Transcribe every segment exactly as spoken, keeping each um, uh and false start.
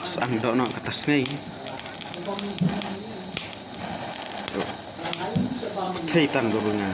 Sang doh noh kata sngi. Thei tan ko nga.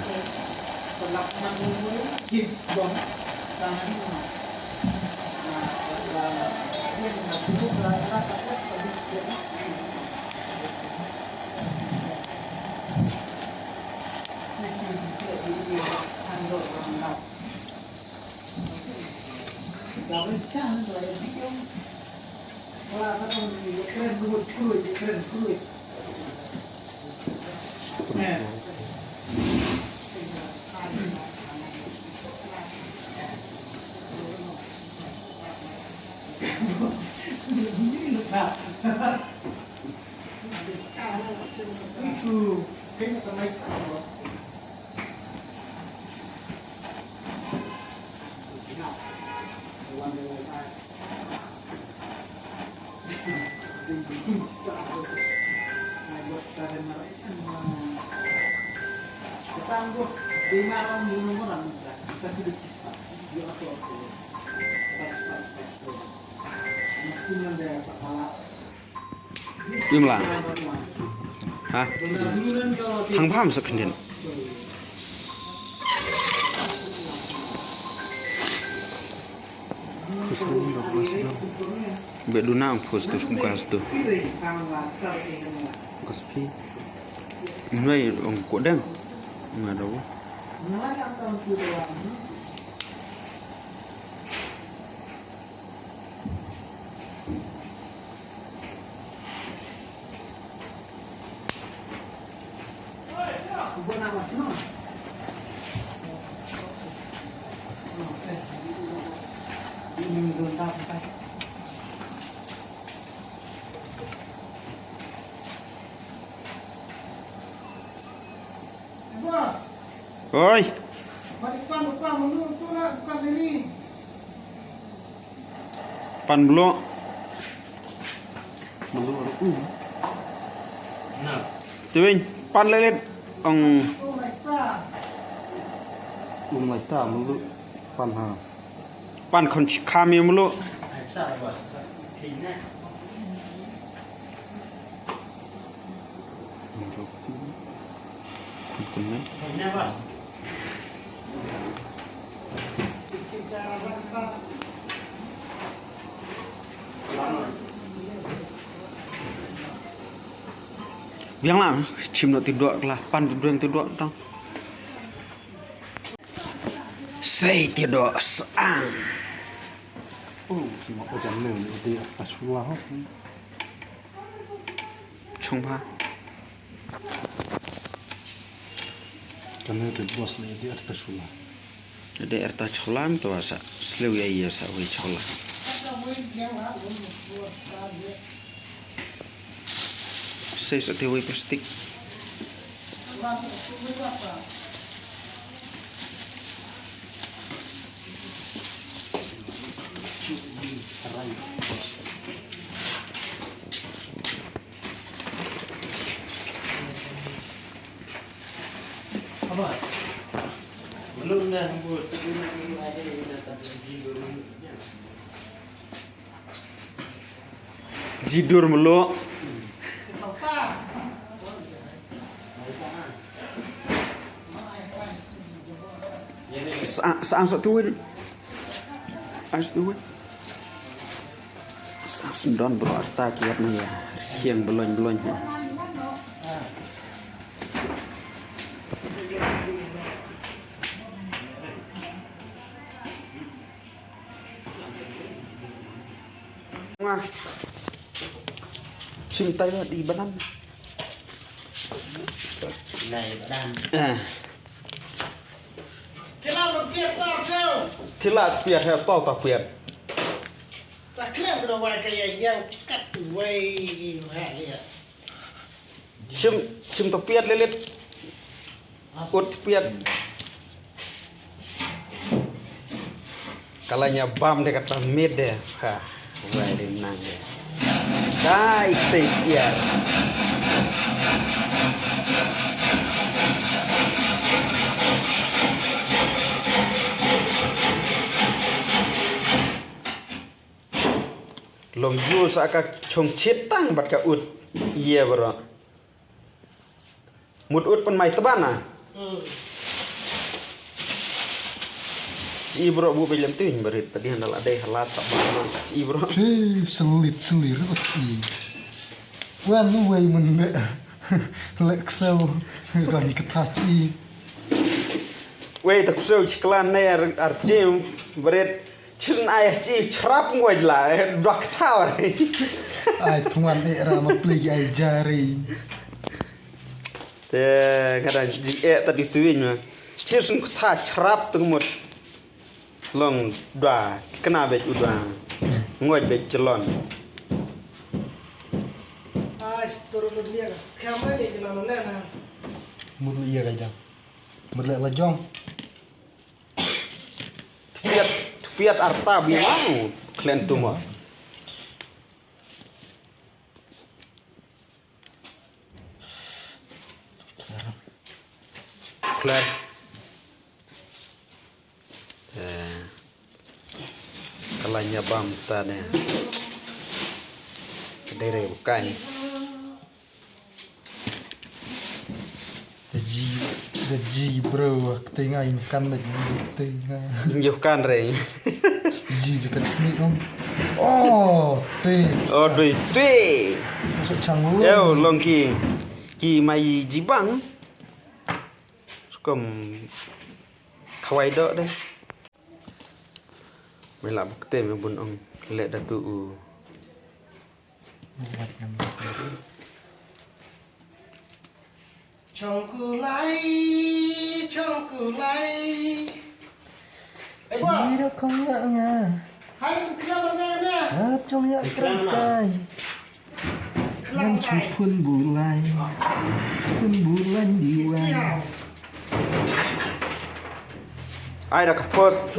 Imla. Ha? Thang pham sa khyndiat. Be duna ang phus tu sum kas tu. Kas phi. Nai ang kodang. Ngado. Oi. Pan blo. Blo. Tiwing pan lelet ong. Um lai ta mulu pan ha. Pan khon kham ïa mulu. Biang la, chim no ti dok la, pan ti dok ti dok tang. Sei ti dok sang. Oh, semua ko jam ni dia pas suah. Chong pha. Kan ni tu bos ni dia atas suah. Ada air touch chola mi tu asa. Slow ya ya sa wei chola. Sei sa te wei plastik. Jidur melo. Sa, sa, sa tu win. As tu win. Sa, sa don bro, ata kiat na ya. Khiang belon belon ha. Nga. Sing tai ba di banan. Nai banan. Ah. Thila piat ta piat. Thila piat ha ta piat. Ta klem kena wai ka ya yang kat wai ha ya. Sim, sim to piat lelit. Ut piat. Kala nya bam de kata mit de. Ha. Wai de nang de. Kai tes ya. Long ju sa ka chong chit tang bad ka ut. Ye bro. Mut ut pynmai tban na. Chi bro bu bejlem tu barit tadi handal adai hala sab ma. Chi bro. Chi selit selir ko chi. Wan lu wei mun me. Lek sau kan kata chi. Wei tak sau chiklan ne ar chim barit. Chin ai chi chrap ngwaj la dok thawar. Ai thwan e ra ma pli ai jari. Te kada ji e ta di tuin ma. Chi sun kta chrap tu mut. Long dwa kna bej u dwa. Ngwaj bej chelon. Ai stor ko dia ka skam ai jana na na. Mut le ia ka jam. Mut le la jong. Piat, piat arta bi mau klen tu mo. Kler. Eh. Kalanya bam ta ne. Kedere bukai. Da ji, da ji bro, ka tei nga in kan da ji tei nga. Yung kan re. Ji je ka sni om. Oh, tei. Oh, dui tei. Masuk chang lu. Yo, long ki. Ki mai ji bang. Kom khawai do de. Mai la buk te me bun ong le da tu u. Chong kulai, chong kulai. Eh, boss. Ni da kong ya nga. Hai, tu kena mana na? Ap chong ya kerangkai. Ngan chu phun bulai. Phun bulai di wai. Ai da ka post.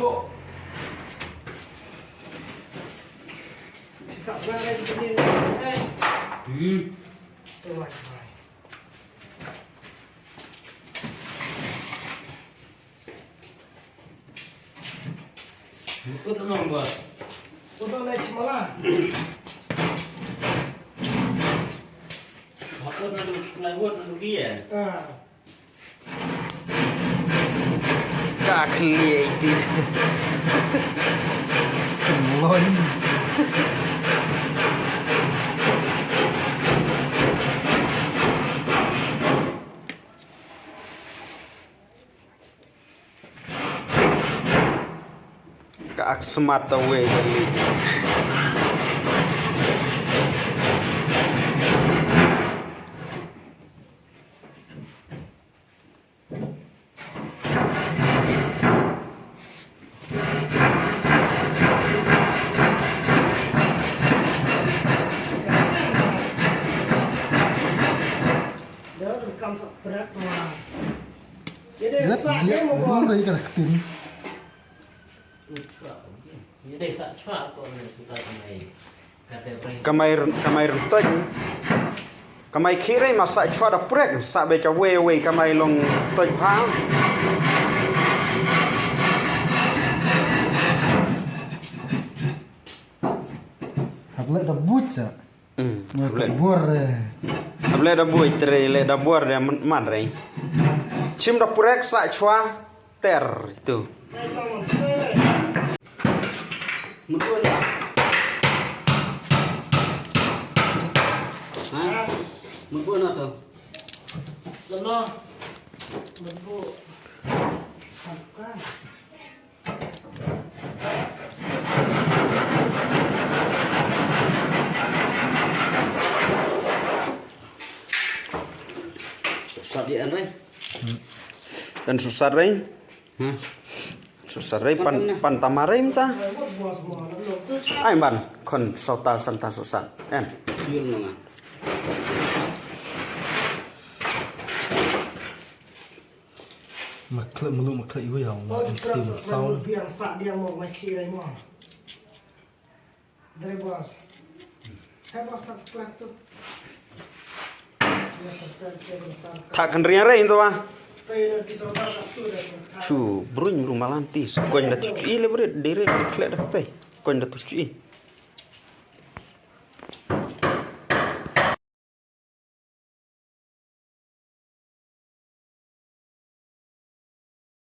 Hmm. Mut nong bos. Mut nong nai chimala. Mut nong nai wot nong dia. Ah. Ka khlieh iti. Kemlon. Ka ak smat ta wei kali. Gat dia rum rei ka tin. Kamai, kamai rentoj. Kamai khirei ma sa chwa da prek sa be ka wei wei kamai long toj ha. Hap le da bucha. Hmm. Nga ka bor. Hap le da bucha tre le da bor de man rei. Chim da prek sa chwa. Ter itu. Mutbun. Ha? Mutbun atau? Lama. Mutbun. Bukan. Sat di an rei. Kan susat rei. Hmm. Susat rei pan, pan tama rei mynta. Ai ban khon sawta santa susat. En. Yul nanga. Makhleh melu makhleh iwa ya ma engti ma saw. Tha kan ria re into wa. Su bruin lu malanti su koin da tuchi le brit dire kle da te. Koin da tuchi.